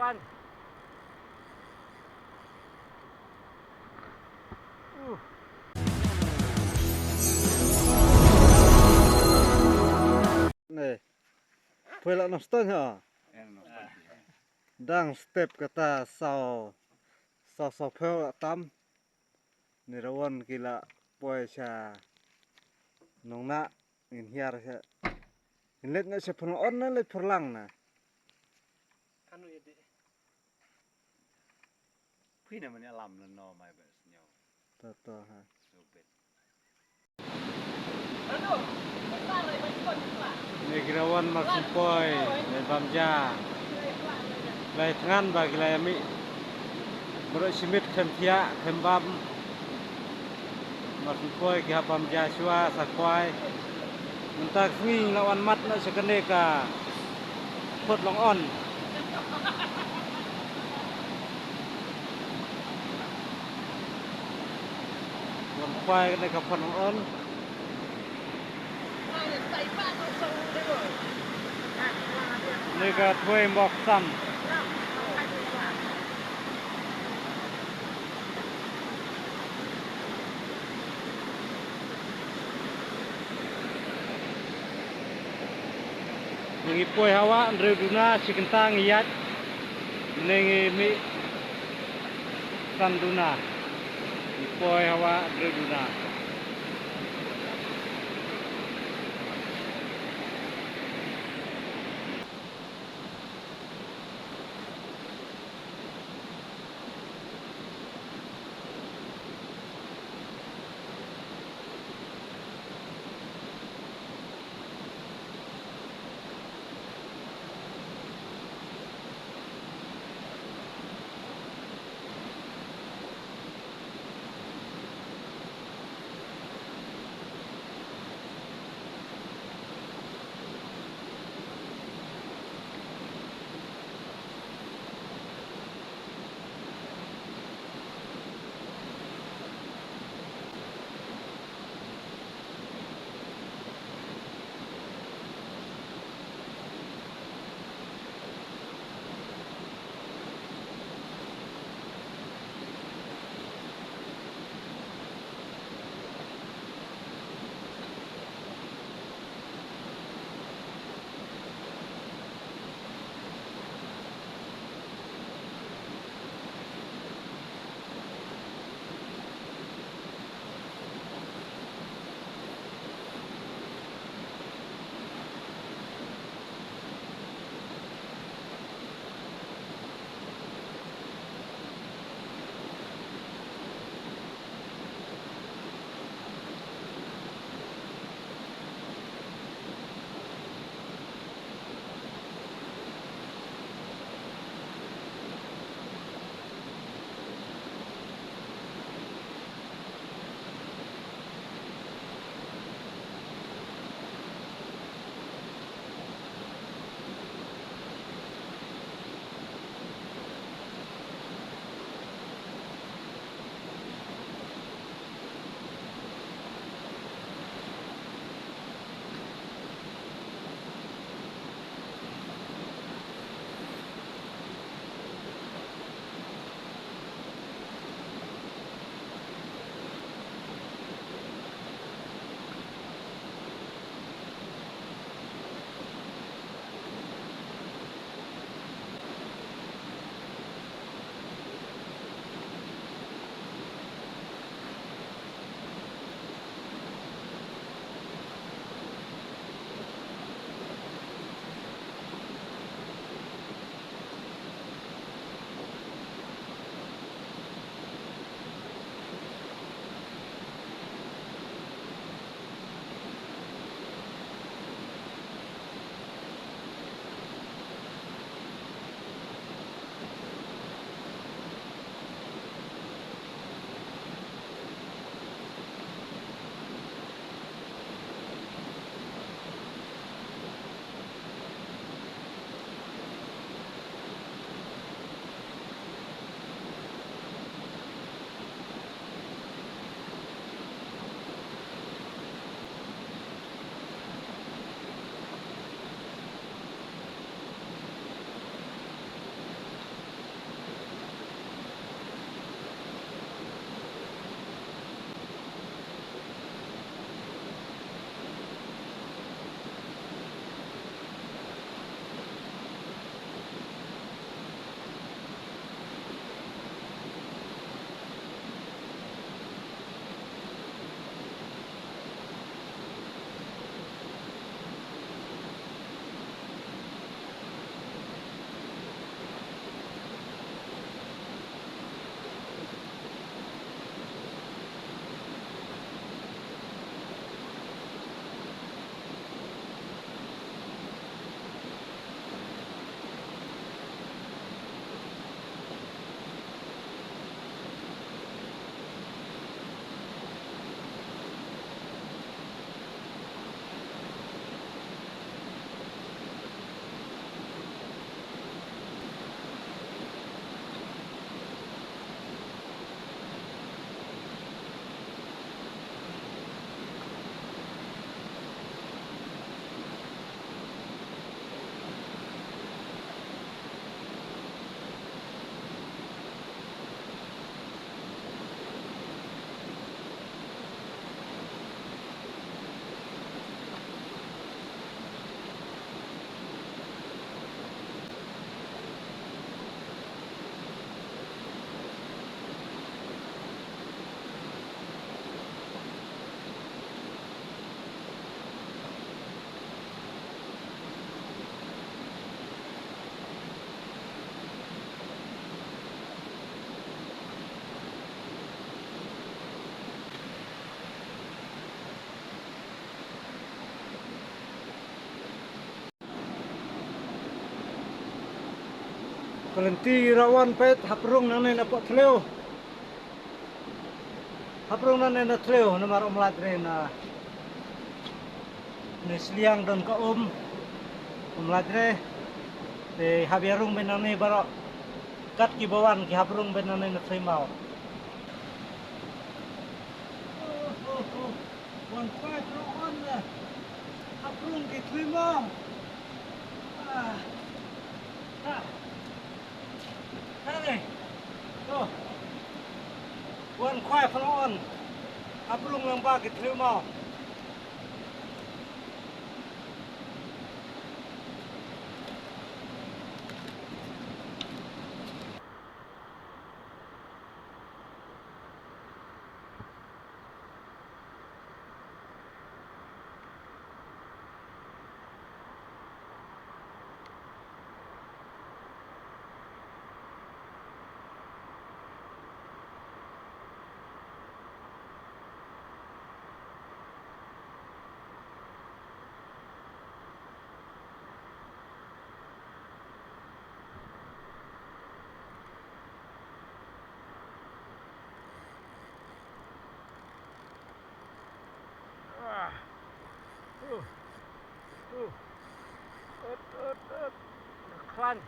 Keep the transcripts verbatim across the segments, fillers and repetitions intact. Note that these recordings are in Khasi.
Ne. Poi la nong ston ha. Dang step kata saw, saw, saw phew la tam. Ni rawon ki la poi sha nong na ngin hiar sha. Ngin leit na sha pyrlang on na leit pyrlang na. Kanu ya de. Phi na mani alam na no mai bes nyo. To to ha. So bet. Ni ki rawon mar syn poi, ne bam ja. Lai tngan ba ki lai ami. Bro simit khlem thiah, khlem bam. Mar syn poi ki hap bam ja shuwa sa kwai. Mynta ka sngi la wan mat na sha kane ka Phot Long On. Wan kwai kane ka Phot Long On. Ni ka thwei mok sam. Ngi poi hawa hynriew duna, shi kynta ngi ïaid. Ngi mih san duna. Ngi poi hawa hynriew duna. Ka lynti rawan peit hap rung nangne na poh thliew. Hap rung nangne na thliew namar um lait re na, na sliang don ka um. Um lait re. Te hap ïa rung beit nangne baroh. Kat kiba wan ki hap rung beit nangne na thliew maw. Wan khwai phrong on, eh, hap rung ki thliew maw. Ah. Ha. Ha ne. To. Wan khwai phrong on. Hap rung lang ba ki thliew maw. Ah. Uh. Uh. Ot, ot, ot. Khlaiñ.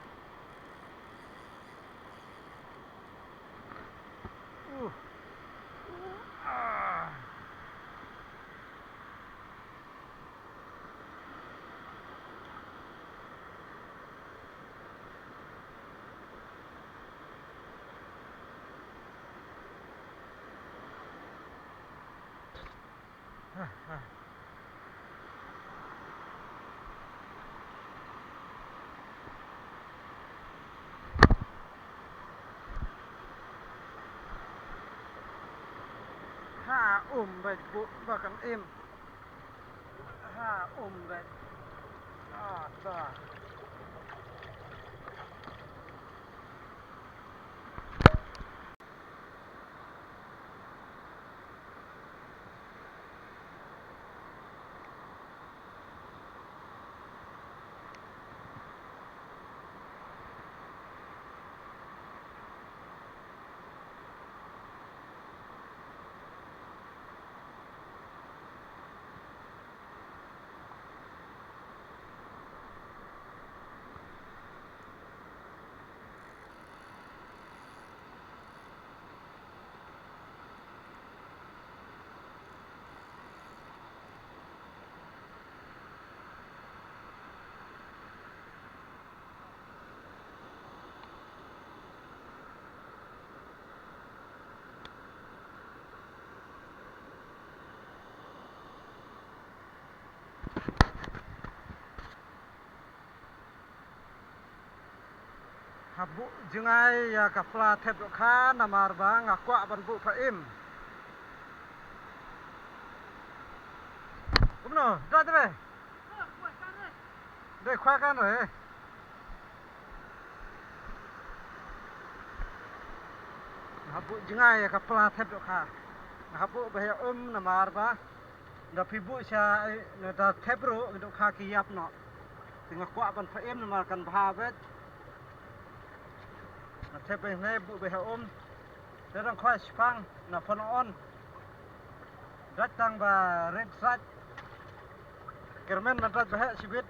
Uh. Uh. Ah. Ha um bad bu ba kan im. Ha um bad. Ah, ta. Ha buh jngai ïa ka pla thep dohkha namar ba nga kwah ban buh pha im. Kumno, da dre. Dei khwa kan re. Nga hap buh jngai ïa ka pla thep dohkha. Nga hap buh ba ïa um namar ba da phi buh sha, eh, na da thep ruh dohkha ki ïap noh. Te nga kwah ban pha im namar kan bha bad. Nga thep ba ïa ne buh ba ïa um. Te dang khwa shipang na pha on. Dat tang ba red side. Kyrmen ma dat ba heh shibit.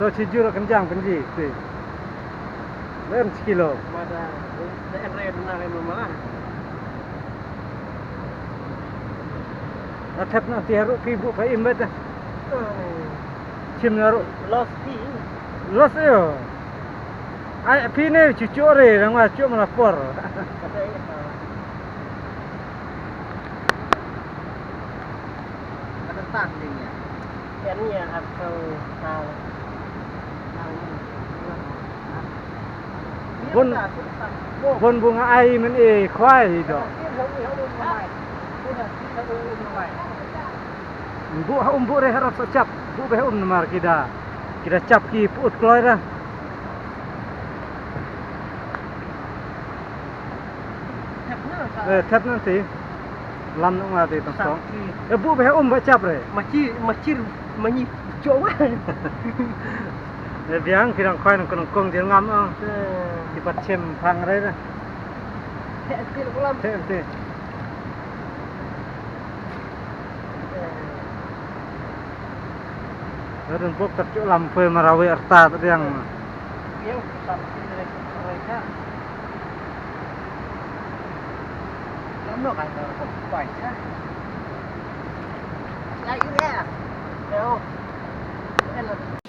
Lo chi jur kan jang kan ji ti. Lem chi kilo. Mada, da en re na em mala. Na thep na ti haru pi bu pa im bet. Chim na ru. Los pi. Los yo. Ai pi ne chu chu re rang wa chu mala por. Kata tak dia. Kan ni ya atau tak. Bun, bun bunga ai men e khwai do. Bu ha um bu re harap sa chap. Bu be um namar kida. Kida chap ki put kloi da. Eh, thep nanti. Lam nong ati tong song. Eh, bu be um ba chap re. Machi, machi, manyi cho wa. Eh, biang kidang khoi nong kong kong jil ngam ah. Ki pat chem phang re da. Thep nanti lo lam. Thep nanti. Ladun bok tak cuk lam poi marawi arta riang. Riang tak cuk rai ka. Lam no kan ka kop pai ka. Ya yu ya. Yo.